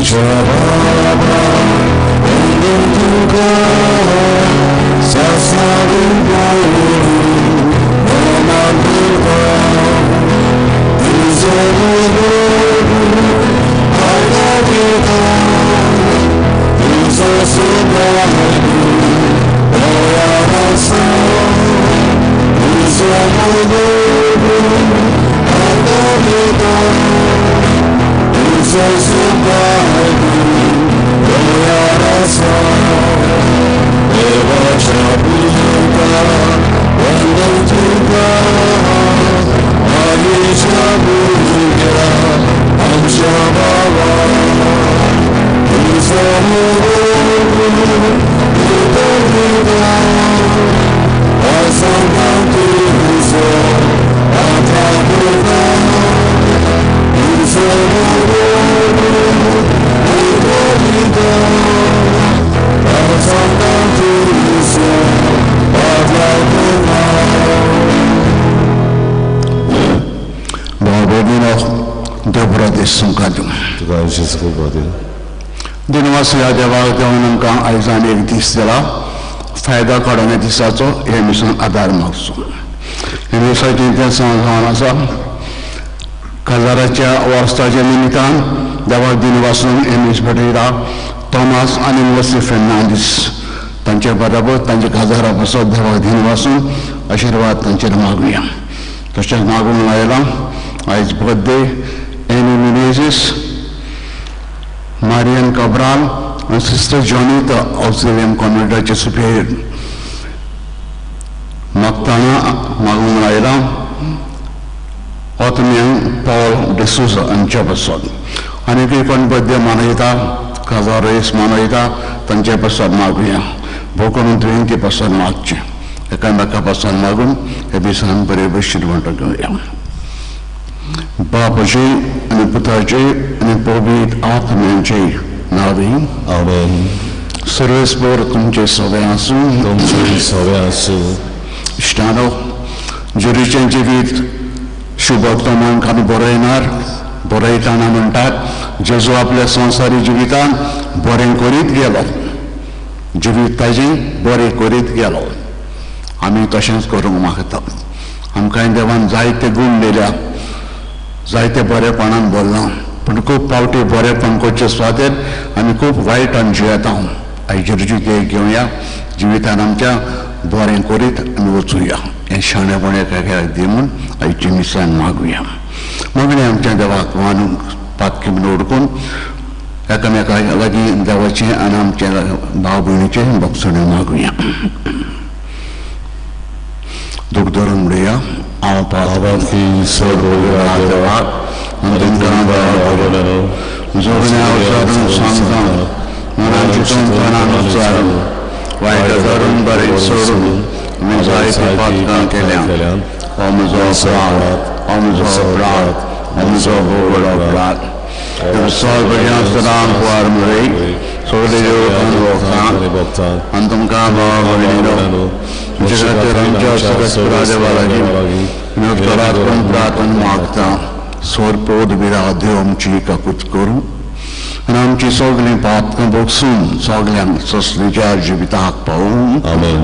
आमच्या बाबा वंदन तुका सासणारून नमन तुका तुजो आदाविता तुजो सुदारू दया आसा तुजो आदाविता तुजो सुदारू दया आसा देवाच्या पुता वंदन तुका आईच्या भुरग्या आमच्या बाबा तुजो तुजो आदाविता तुजो भाव देव बरो दीस तुमकां दिवं. तुका आयुष्याचो खूब दिवं. दिनवास ह्या देवाक देवान आमकां आयज आनी एक दीस दिला फायदो काडून ह्या दिसाचो हे मिसान आदार मागचो. हे मिसाचें तें जावन आसा काजाराच्या वास्ताच्या निमितान देवाक दिनवासून हे मीस भेटयता तॉमास आनी मोसी फेर्नांडीस तांचे बराबर तांच्या काजारा पासत देवाक दिनवासून आशिर्वाद तांचेर मागुया. तशेंच मागूंक आयलां आयज birthday any Menezes Marian Cabral आनी सिस्टर जॉनीता ऑक्सिलियम कॉन्वेंटाचे सुपेरियर मागताना मागूंक आयलां ऑतम्यांग पॉल डिसोजा हांच्या पासत आनीकूय कोण बर्थडे मनयता काजार रेस मनयता तांचे पासत मागुया. भोव करून तुवें ते पासत मागचें एकामेका पासून मागून हे दिसान बरे भशेन वांटो घेवया. बापाचे आनी पुताचे आनी पवित्र आत्म्याचे नांवी आमेन. सर्वेस्पर तुमचे सगळे आसूं. तुमचे सगळे आसूं. इश्टानो जेरीचें जिवीत शुभवर्तमानाक आमी बरयणार बरयतना म्हणटात जेजू आपल्या संवसारी जिवितान बरें करीत गेलो जिवीत ताजें बरें करीत गेलो. आमी तशेंच करूंक मागता. आमकां देवान जायते गूण दिल्या जायते बरेपणान भरलां पूण खूब फावटी बरेपण करचे सुवातेर आमी खूब वायटान जियेता. आयचेर ते घेवया जिवितान आमच्या बरें करीत आमी वचुया. हें शाणेपण एकाक दी म्हूण आयची मिसान मागुया. मागणें आमच्या देवाक मानूंक पातकी म्हूण उडकून एकामेका लागीं देवाचें आनी आमच्या भाव भयणीचें भोगसणें मागुया. दूख धरून म्हणुया हांव पापांतली सर्व देवाक म्हजो उच्चारून सांगता मनान चिंतून तनान उच्चारून वायट धरून बरें सोडून आमी जायतीं पातकां केल्या. हो म्हजो अपराध हो म्हजो अपराध हो म्हजो व्हड अपराध. सगळ्या आसतना कुवार मरे सगळे देवतां आनी तुमकां भाव भयणीनो तुमचे खातीर आमच्या सगळ्या देवा लागीं विनोद करून प्रार्थना मागता. सोरपोद बिरा देव आमची काकूत करूं आनी आमची सगळीं पातकां भोगसून सगल्यांक सोंसणेच्या जिविताक पावूं. आमेन.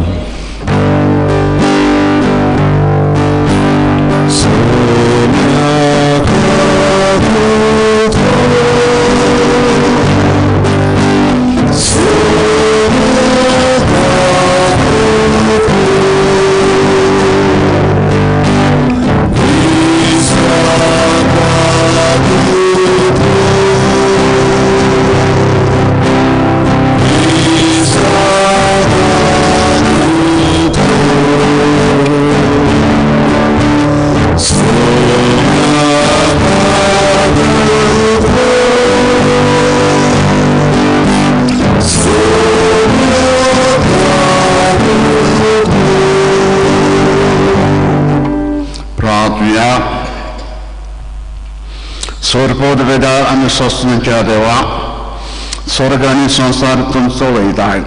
सोरपोद वेदार आनी सोंसण्याच्या देवा स्वर्ग आनी संवसार तूं चलयताय.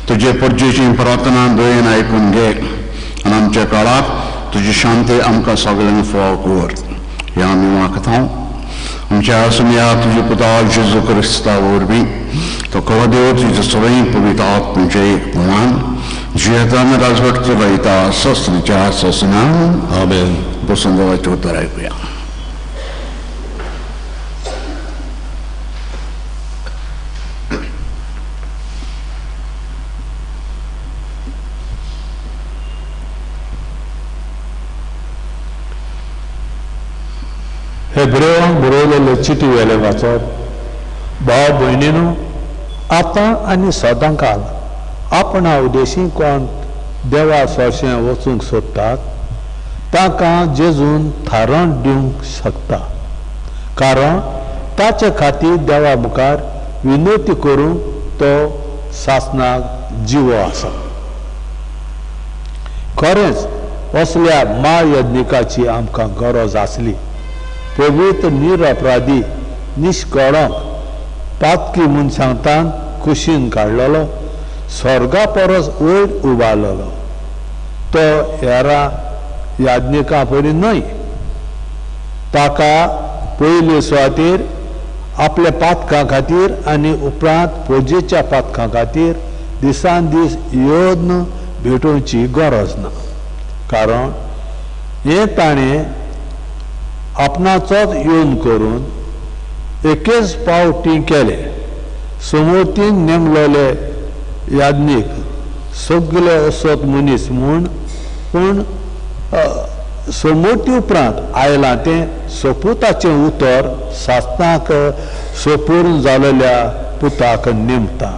तुजे पुर्जेची प्रार्थना दयेन आयकून घे आनी आमच्या काळाक तुजी शांती आमकां सगल्यांक फावो कर. हें आमी मागता आमच्या आसुया तुज्या पुता जेजू क्रिस्ता वरवीं तो देव तुज्या सगळीं पवित्र आत्म्याचे एकपणान जियेतान राजवट चलयता सस्त्रीच्या ससना. आमेन. बसून देवाचें उतर आयकुया. हेब्रेवांक बरयलेले चिटी वेले वाचप. भाव भयणीनो, आतां आनी सदां काल आपणा उदेशी कोण देवा सरशें वचूंक सोदतात तांकां जेजून थारण दिवंक शकता, कारण ताचे खातीर देवा मुखार विनवती करूंक तो सासनाक जिवो आसा. खरेंच असल्या महायज्ञिकाची आमकां गरज आसली. पवित्र निरपराधी निष्कळंक पातकी मनशांतान कुशीन काडलेलो, स्वर्गा परस वयर उबारलेलो तो हेरां याज्ञिकां परी न्हय. ताका पयले सुवातेर आपल्या पातकां खातीर आनी उपरांत प्रजेच्या पातकां खातीर दिसान दीस यत्न भेटोवची गरज ना, कारण हें ताणें आपणाचोच येवन करून एकेच पावटी केले. समोरतीन नेमलेले याज्ञीक सगळे असत मनीस म्हूण, पूण समोरती उपरांत आयलां तें सोपुताचें उतर सासणाक सोपूर्ण जालेल्या पुताक नेमता.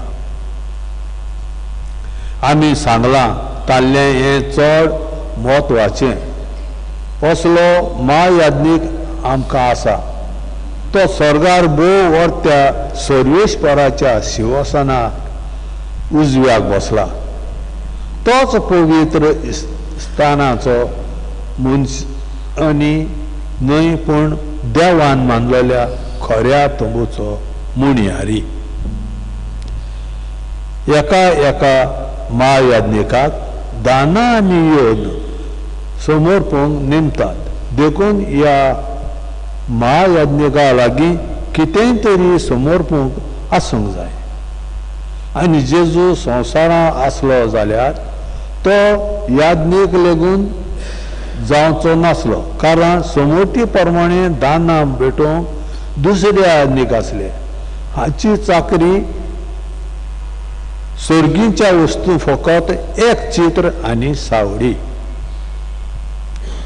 आमी सांगलां ताल्लें हें चड म्हत्वाचें. असलो महायाज्ञीक आमकां आसा, तो स्वर्गार भोव व्हडत्या सर्वेस्पराच्या शिवसनाक उजव्याक बसला. तोच पवित्र स्थानाचो मनश आनी न्हय पूण देवान मानलेल्या खऱ्या तंबूचो मुणयारी. एका एका महायाज्ञिकाक दाना आनी योद समर्पूंक नेमतात, देखून ह्या महायज्ञिका लागीं कितेंय तरी समर्पूंक आसूंक जाय. आनी जेजू संवसारांत आसलो जाल्यार तो याज्ञीक लेगून जावचो नासलो, कारण समोरती प्रमाणे दानां भेटोवंक दुसरे याज्ञीक आसले. हाची चाकरी सर्गीच्या वस्तू फकत एक चित्र आनी सावडी.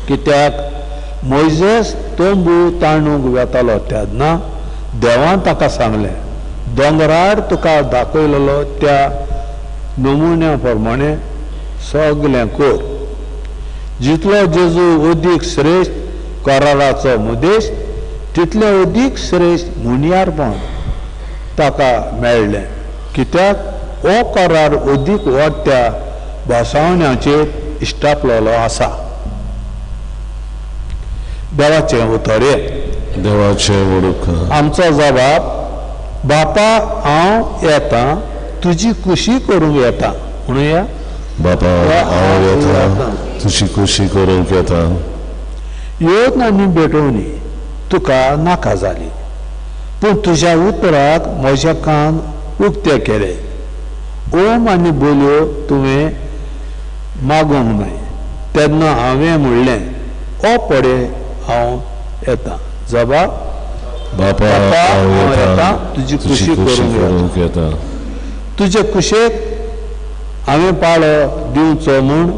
कित्याक मोयजेस तंबू ताणूंक वेतालो तेन्ना देवान ताका सांगलें, दोंगरार तुका दाखयलेलो त्या नमुन्या प्रमाणे सगळें कर. जितलो जेजू अदीक श्रेश्ठ कराराचो मुदेश तितलें अदीक श्रेश्ठ मुनियारपण ताका मेळ्ळें, कित्याक हो करार अदीक वाडट्या भासावण्याचेर इश्टापलेलो आसा. देवाचें उतर देवाचें वडूक. आमचो जबाब, बापा हांव येता तुजी खुशी करूंक येता. म्हणुया, बापा हांव येता तुजी खुशी करूंक येता. येवन आनी भेटोवणी तुका नाका जाली, पूण तुज्या उतराक म्हज्या कान उक्ते केले. ओम आनी बोलयो तुवें मागूंक न्हय, तेन्ना हांवें म्हणलें, ओ पडे हांव येता. जबाब, बापा हांव येता तुजी खुशी करूंक येता. तुजे कुशेक हांवें पाळो दिवचो म्हूण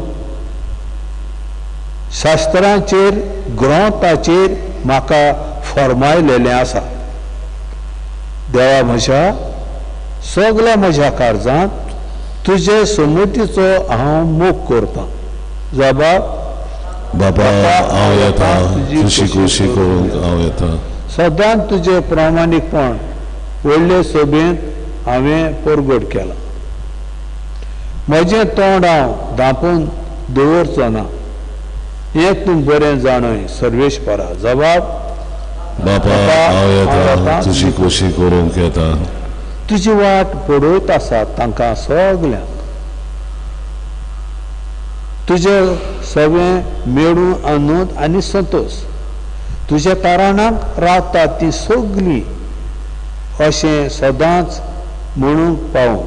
शास्त्रांचेर ग्रंथाचेर म्हाका फर्मायलेलें आसा. देवा म्हज्या सगल्या म्हज्या कार्जांत तुजे समुतीचो हांव मोग करतां. जबाब, बाबा हांव येता तुजी खुशी करूंक हांव येता. सदांच तुजें प्रामाणीकपण व्हडले सभेंत हांवें परगट केलां. म्हजें तोंड हांव धांपून दवरचो ना, हें तूं बरें जाणय सर्वेस्परा. जबाब, बाबा हांव येता तुजी खुशी करूंक येता. तुजी वाट पडयत आसा तांकां सगल्यांक, तुजें सगळें मेळूं आनंद आनी संतोश. तुज्या कारणाक रावतात ती सगळीं अशें सदांच म्हणूंक पावूं.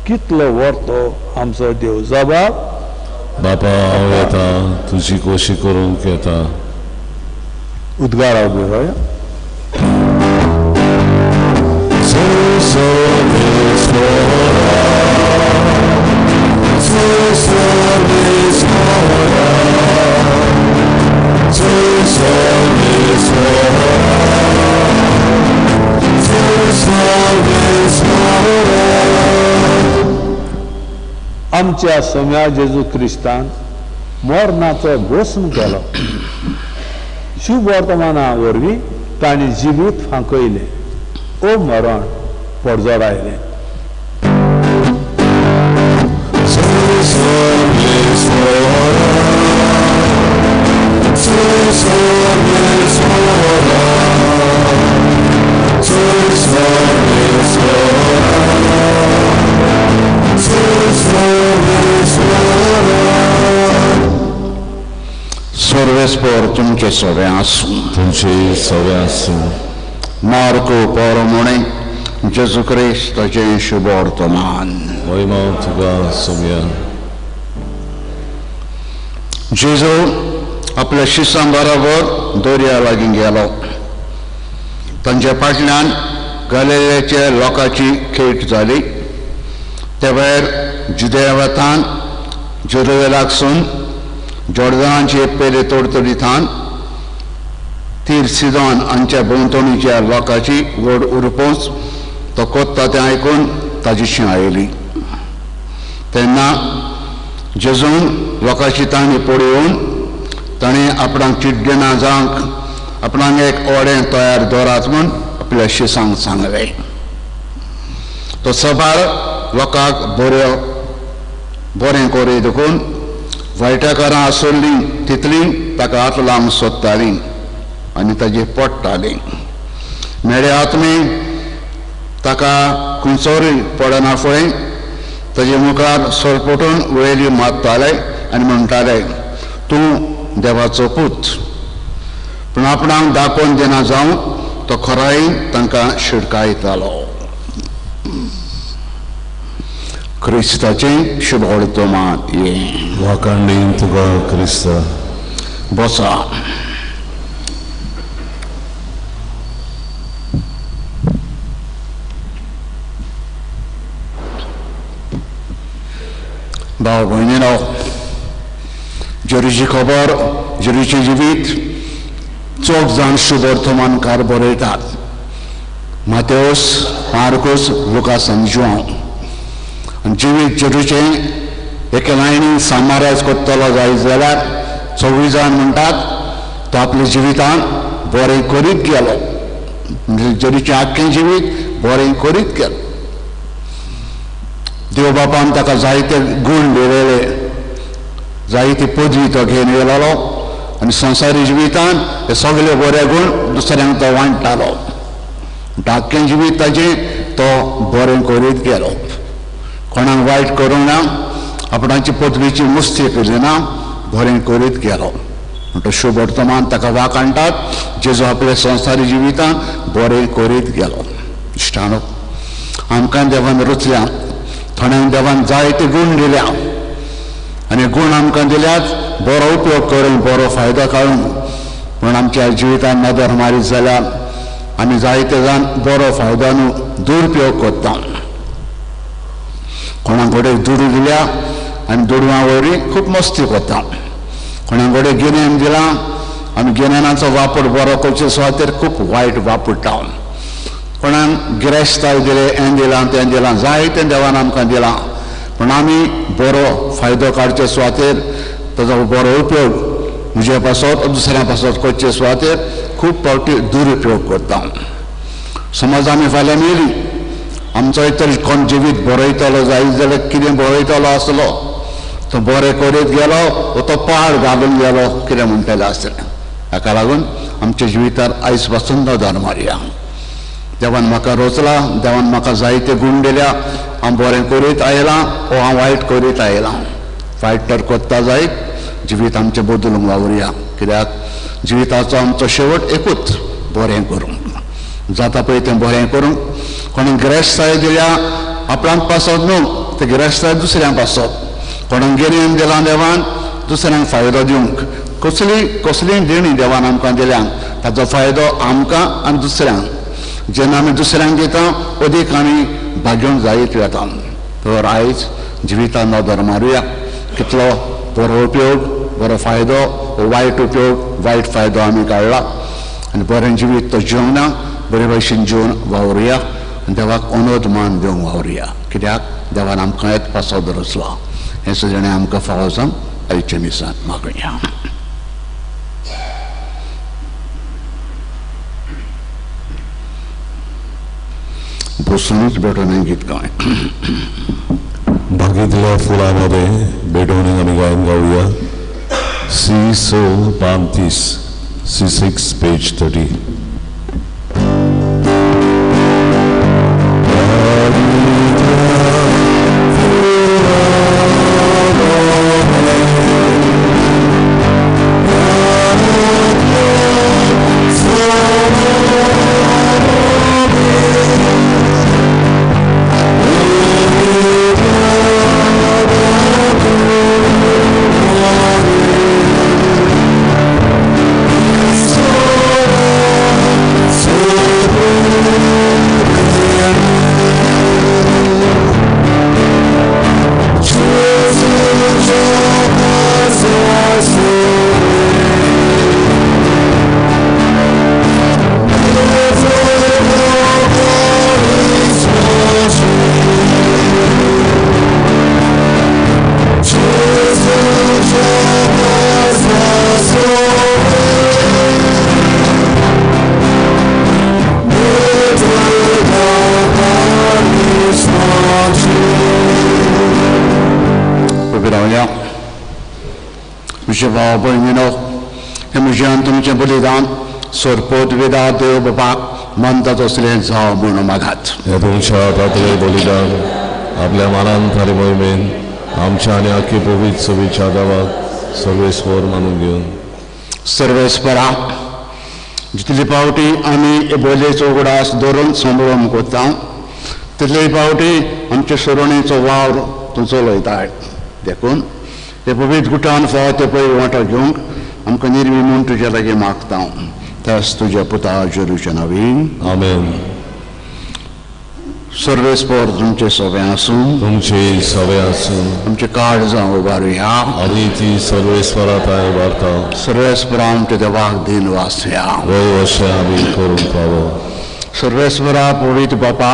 कितलो व्हरतो आमचो देव. जबाब बापा हांव येता तुजी कोशी करूंक येता. उद्गार हांव आमच्या सोम्या जेजू क्रिस्तान मरणाचो भस्म केलो. शुभ वर्तमाना वरवीं तांणी जिवीत फांकयलें ओ मरण पडजोडायलें. सर्वेस्पर तुमचे सवे आसूं. तुमचे सवे आसूं. मार्को परमोणे जेजू क्रिस्ताचें शुभ वर्तमान. महिमा तुका सोम्या. जेजू आपल्या शिसां बरोबर दर्या लागीं गेलो. तांच्या फाटल्यान गलिलेच्या लोकांची खेट जाली. ते भायर जुदेवातान जेरुजलेमाकसून जॉर्दनाचे पेले तोडतोडी थान तीर सिदोन हांच्या भोंवतणीच्या लोकांची व्हड उरपोस तो कोत्ता तें आयकून ताजीशी आयली. तेन्ना जेजून लोकांची तांणी पळोवन ताणें आपणाक चिड्डेना जावंक आपणाक एक ओडें तयार दवरात म्हूण आपल्या शिसांक सांगलें. तो सभार लोकांक बऱ्यो बरें करी देखून वायटकारां आसुल्लीं तितलीं ताका हात लावंक सोदतालीं आनी ताजेर पडटालीं. मेळे आत्मे ताका खंयचोरूय पडना फुडें ताजे मुखार सरपटून वयली मारताले आनी म्हणटाले, तूं देवाचो पूत. पूण आपणाक दाखोवन दिना जावं तो खरायेन तांकां शिडकायतालो. क्रिस्ताचें शुभ वर्तमान हें. वाखाणणी तुका क्रिस्ता. बसा. भाव भयणीनो, जेरूची खबर जेरूचें जिवीत चौग जाण शुभ वर्तमानकार बरयतात. मातेवस, मार्कोस, लुकास आनी जुआंव. जिवीत जेरूचें एके लायनीन सामाराज करतलो जाय जाल्यार चौगूय जाण म्हणटात तो आपल्या जिवितान बरें करीत गेलो. म्हणजे जेरूचें आख्खें जिवीत बरें करीत गेलो. देव बापान ताका जायते गूण दिलेले, जायती पदवी तो घेवन गेलोलो आनी संवसारी जिवितान हे सगळे बरे गूण दुसऱ्यांक तो वांट्टालो. आख्खें जिवीत ताजें तो बरें करीत गेलो. कोणाक वायट करूंक ना, आपणाची पदवीची मुस्ती केली ना, बरें करीत गेलो. म्हणटो शुभ वर्तमान ताका वाखाणटात जेजू आपल्या संवसारी जिवितान बरें करीत गेलो. इश्टानो, आमकां देवान रचल्या, थोड्यांक देवान जायते गूण दिल्या आनी गूण आमकां दिल्यात बरो उपयोग करून बरो फायदो काडून. पूण आमच्या जिवितान नदर मारीत जाल्यार आमी जायते जाण बरो फायदो न्हू दुरुपयोग करता. कोणाक कडेन दुडू दिल्या आनी दुडवां वरवीं खूब मस्ती करता. कोणाक कडेन गिन्यान दिलां आनी गिन्यानाचो वापर बरो करचे सुवातेर खूब वायट वापरता. कोणाक गिरेस्ताय दिलें, हें दिलां तें दिलां, जायतें देवान आमकां दिलां, पूण आमी बरो फायदो काडचे सुवातेर ताजो बरो उपयोग म्हजे पासत दुसऱ्या पासत करचे सुवातेर खूब फावटी दुरुपयोग करता. समज आमी फाल्यां मेली, आमचो तर कोण जिवीत बरयतलो जाय जाल्यार कितें बरयतलो आसलो तो बरें करीत गेलो वो तो पाड घालून गेलो कितें म्हणटलें आसतलें. हाका लागून आमच्या जिवितार आयज पासून नदर मारया. देवान म्हाका रोचला, देवान म्हाका जायते गूण दिल्या, हांव बरें करीत आयलां वो हांव वायट करीत आयलां. वायट तर करता जायत जिवीत आमचें बदलूंक वावुरया. कित्याक जिविताचो आमचो शेवट एकूच, बरें करूंक जाता पळय तें बरें करूंक. कोणें गिरेस्ताय दिल्या आपणाक पासत न्हू, तें गिरेस्ताय दुसऱ्यांक पासत. कोणाक गिन्यान दिलां देवान दुसऱ्यांक फायदो दिवंक. कसली कसलीय देणी देवान आमकां दिल्या ताचो फायदो आमकां आनी दुसऱ्यांक. जेन्ना आमी दुसऱ्यांक दिता अदीक आमी भाग्योन जायत वेता. तर आयज जिवितान नदर मारुया, कितलो बरो उपयोग, बरो फायदो, वायट उपयोग, वायट फायदो आमी काडला आनी बरें जिवीत तो जिवना बरे भशेन जिवन वावरुया आनी देवाक अनोद मान दिवंक वावरुया. कित्याक देवान आमकां एक पासो दरसलो. हें सगळें आमकां फावो जावन आयच्या मिसान मागुया. बसूनच भेटोवणें गीत गाय. बागेंतल्या फुलां मध्ये भेटवणेक आमी गायन गावया. सी 6 पान 30, C6 page 30. म्हज्या भाव भयणीनो, हें म्हजें आनी तुमचें बलिदान सोरपोत वेदा देव बापाक मानता तसलें जावं म्हूण मागात. हे तुमच्या हातांतलें बलिदान आपल्या मानान आनी मोहिमेन आमच्या आनी आख्खी पवित्र सभेच्या देवाक सर्वेस्पर मानून घेवन. सर्वेस्परा, जितले फावटी आमी हे बोलयेचो उगडास धरून सांबाळून करता तितले फावटी आमचे सरोणेचो वावर तूं चलयताय. देखून हे पवित्र गुटान फावो ते पळय वांटो घेवंक आमकां निर्वी म्हूण तुज्या लागीं मागता. त्याच तुज्या पुता जेरूच्या नांवीन आमेन. सर्वेस्पर तुमचे सगळें आसूं, तुमचे सगळें आसूं. आमचे काळजां उबारुया आनी ती सर्वेस्परा तांय उबारता. सर्वेस्परा आमच्या देवाक दिन वासया. वय अशें आमी करूंक फावो. सर्वेस्परा पवित्र बापा,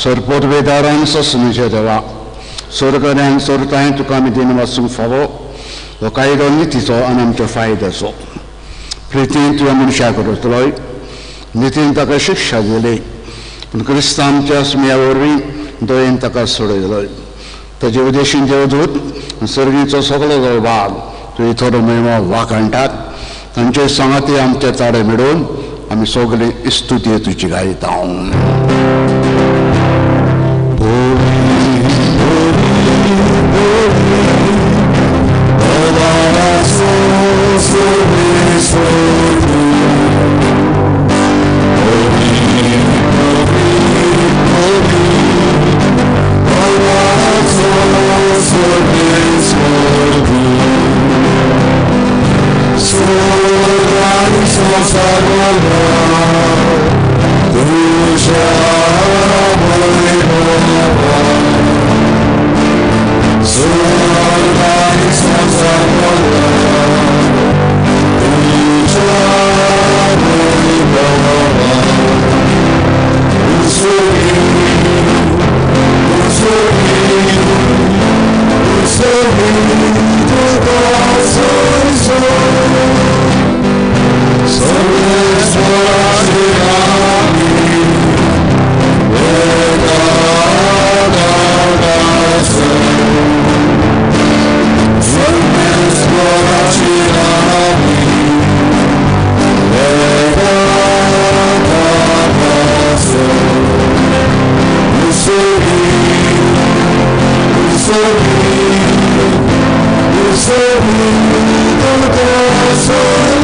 सरपोत वेदारान सोसणीच्या देवा, सोरकऱ्यान सोरताय तुका आमी दिन वासूंक फावो. हो कायदो नितीचो आनी आमच्या फायद्याचो. प्रितीन तुवें मनशाक रचलोय, नितीन ताका शिक्षा दिली, पूण क्रिस्तांच्या सुम्या वरवीं दयेन ताका सोडयलोय. ताजे उदेशीन देवदूत सर्गीचो सगलो दरबार तुवें थोडो म्हयनो वाखाणटात. तांचे सांगाती आमचे ताडे मेळून आमी सगळी इस्तुती तुजी गायता.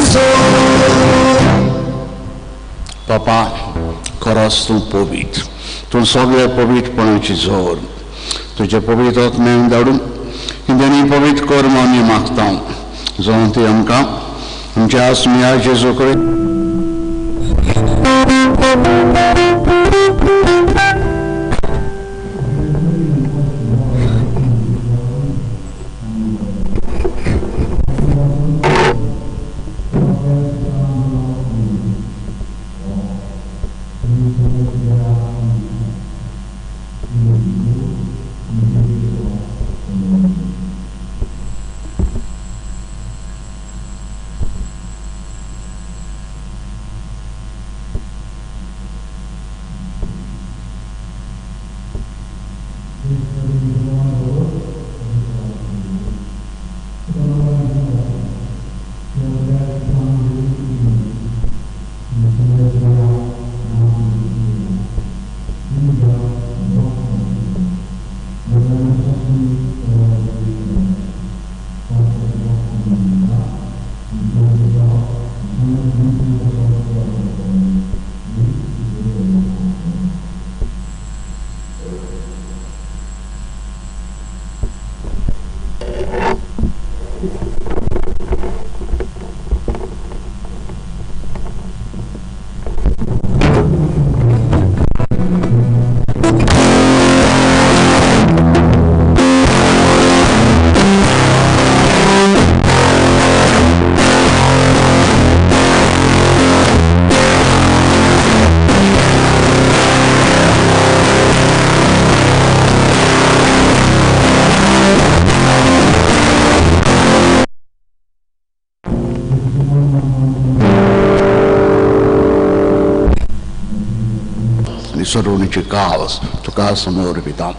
So बापा खरोच तूं पवित्र, तूं सगळे पवित्रपणाची जोर, तुजे पवित्र आत्म्यान धाडून तेणी पवित्र कर म्हूण आमी मागता, जावन ती आमकां आमच्या आसम्या जेजू कडेन सरोवणीची कावस तुका समोर दिता.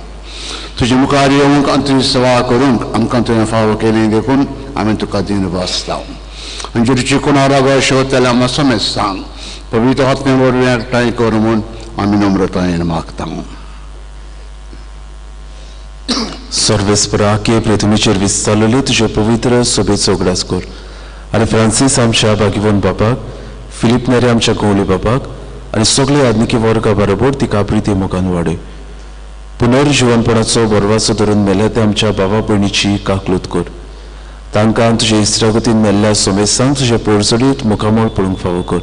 तुजे मुखार येवंक आनी तुजी सेवा करूंक आमकां तुवें फावो केली देखून आमी तुका दिन बसता. आनी जेची कोणा रागो शेवतल्या आमकां समेज सांग, पवित्र आत्म्या वरवीं एकठांय कर म्हूण आमी नम्रतायेन मागता. सर्वेस्परा के पृथ्वीचेर विस्तारलेले तुजे पवित्र सोबेचो उगडास कर आनी फ्रांसीस आमच्या भागिवन बापाक, फिलीप नेरे आमच्या गवळी बापाक आनी सगळे आदनिकी वर्गा बरोबर तिका प्रिती मोगान वाडय. पुनर्जिवनपणाचो बरवासो धरून मेल्या ते आमच्या बाबा भयणीची काकलूत कर. तांकां तुजे इस्त्रागतीन मेल्ल्या सोमेसांक तुजे पोरजडीत मुखामळ पळोवंक फावो कर.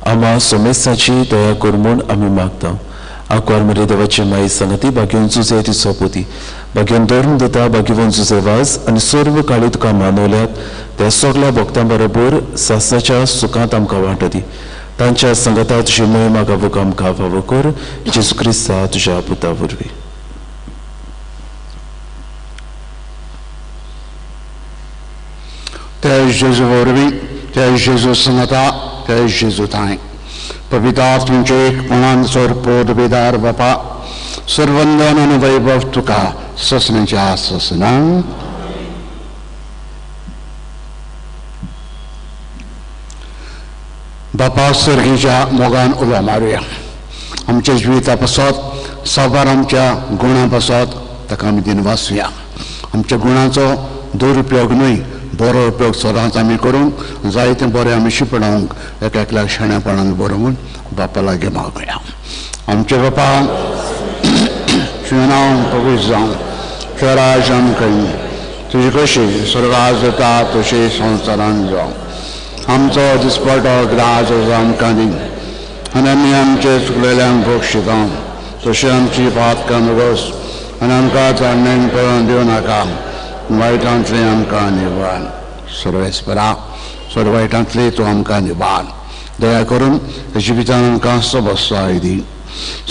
आमा सोमेसाची दया कर म्हूण आमी मागता. आकवार मरे देवाची माई सांगती भाग्यवन जुजे तिचो पोती, भाग्यवन धर्म दता, भाग्यवन जुजे वाज आनी सर्व काळी तुका मानवल्यात त्या सगळ्या भक्तां बरोबर सासणाच्या सुखांत आमकां वांटो दी. तांच्या संगता तुजी मोहिमा गावूंक आमकां फावो कर, जेजू क्रिस्ता तुज्या पुता वरवीं. त्या जेजू वरवीं, त्या जेजू संगता, त्या जेजू थांय पवित्र आत्म्याचे एकपणान सोरपोदबेदार बापा, सर्वंदन आनी वैभव तुका ससण्याच्या ससना. बापा सर्गीच्या मोगान उलो मारुया. आमच्या जिविता पासत साबार आमच्या गुणां पासत ताका आमी दिनवासुया. आमच्या गुणांचो दुरुपयोग न्हय, बरो उपयोग सदांच आमी करूंक जाय तें बरें आमी शिपडावंक एक एकल्याक शाणेपणान बरो म्हूण बापा लागीं मागुया. आमचे बापा तुजें नांव पवित्र जावं, तुजें राज्य आमकां येवं, तुजी कशी स्वर्गात जाता तशी संवसारांत जावं. आमचो दिसपटो ग्रास आमकां दी आनी आमी आमचे चुकलेल्यांक भोगशिता तशी आमची पातकां नगोस आनी आमकां चाडणेन पळोवन दिवं नाका, वायटांतली आमकां निवार. सर्वेस्परा सर्व वायटांतली तूं आमकां निवार. दया करून जिवितान आमकां सबसाय दी.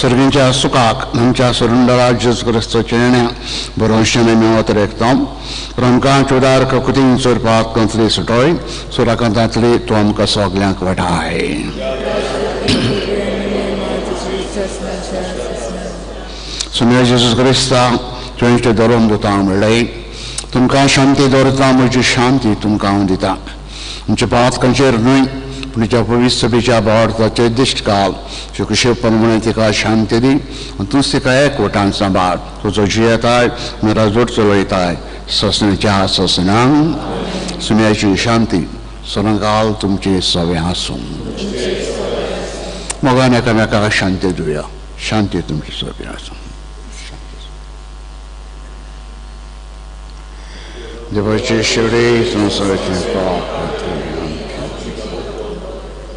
सर्गींच्या सुखाक आमच्या सरुंडरा जेजू क्रिस्ताच्या येण्या भरोश्यान आमी वतरेकता. आमकां चुडार ककुतीन चोरपाक कंतली सुटोय सुराकांतांतली तूं आमकां सगल्यांक वाटाय. सुम्या जेजू क्रिस्ता तुवें धरून दिता म्हणलें, तुमकां शांती दवरता, म्हजी शांती तुमकां हांव दिता. आमच्या पातकांचेर न्हय पूण तुज्या पवित्र सभेच्या भावार्थाचेर दिश्ट घाल. कुशेपण तिका शांती दी आनी तूंच तिका एकवटान सांबाळ. तुजो जियेताय आनी राजवट चलयताय ससण्याच्या ससणांक. सुम्याची शांती सदांकाल तुमचे सवे आसूं. मोगान एकामेकाक शांती दिवया. शांती तुमची सोबी आसूं. देवाचे शेवडे संवसाराचे पाप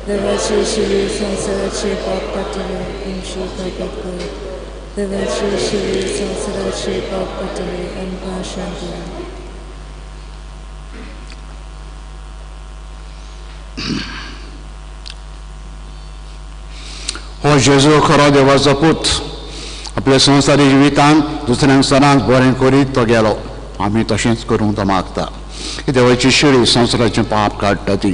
देवाचे शिवे संवसाराचे पाप काडटले आमची काकत कर. देवाचे शिवे संवसाराचे पाप काडटले आमकां शांती. हो जेजू खरो देवाचो पूत आपल्या संवसारी जिवितांत दुसऱ्यांक सदांच बरें करीत तो गेलो. आमी तशेंच करूंक तो मागता. ही देवाची शिळी संवसाराचें पाप काडटा ती.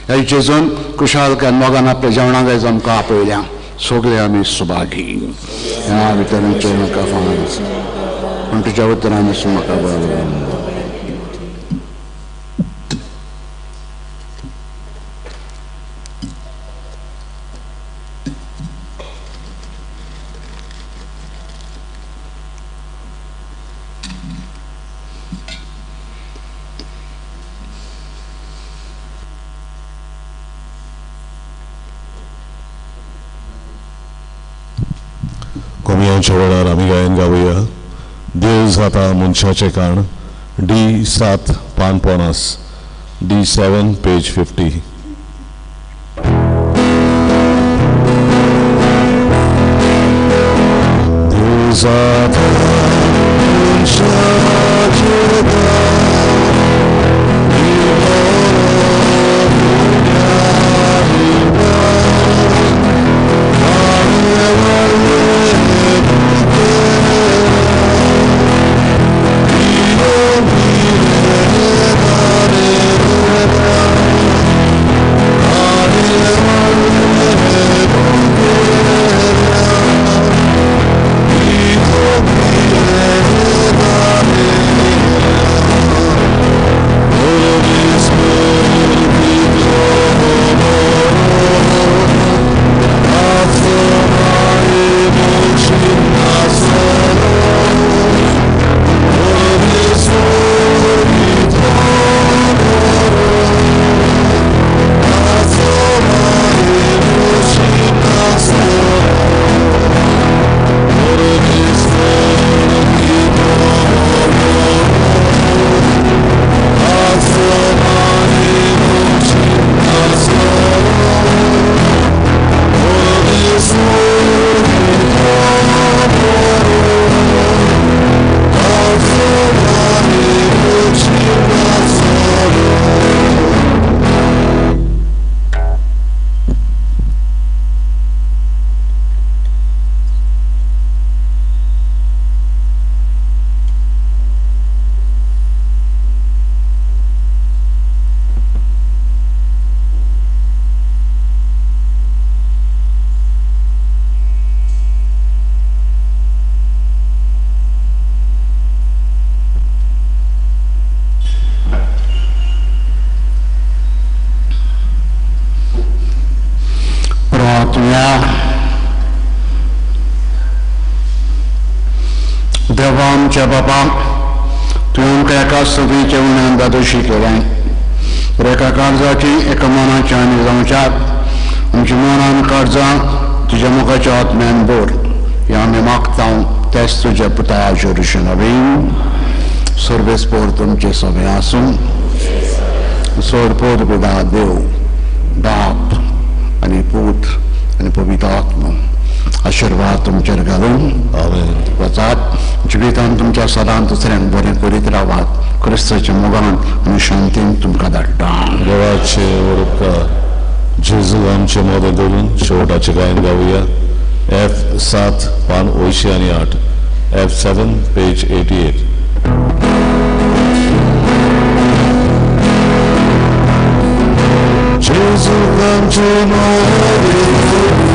ह्या जेजून खुशालकाय मोगान आपल्या जेवणाक आयज आमकां आपयल्या. सगळे आमी सुभागी. ह्या भितरांचें म्हाका फावना पूण तुज्या उतरान म्हाका बरें. कोमियांच्या वेळार आमी गायन गावया देव जाता मनशाचें काण डी 7 पान 50 डी 7 पेज 50. देव जाता मनशाचें काण देवा आमच्या बाबा, तुवें आमकां एका सगळीच्या उण्यान दादोशी केलें. तर एका काळजाची एका मनाची आमी जावच्याक आमच्या मनान काळजां तुज्या मुखाच्या आत्म्यान भर. हें आमी मागता तेच तुज्या पुता जेरुशे नवीन. सर्वेस्पोर तुमचे सगळें आसूं. सोड पिता देव बाप आनी पूत आनी पवित्र आत्मा आशिर्वाद तुमचेर घालून वचात. जिवितान तुमच्या सदांच दुसऱ्यांक बरें करीत रावात. क्रिस्ताच्या मोगान आनी शांतीन तुमकां धाडटा. देवाचे उपकार. जेजू आमचे मोदे धरून शेवटाचें गायन गावया एफ 7 पान 88 एफ 7 पेज 88. जेजू आमचे मोदे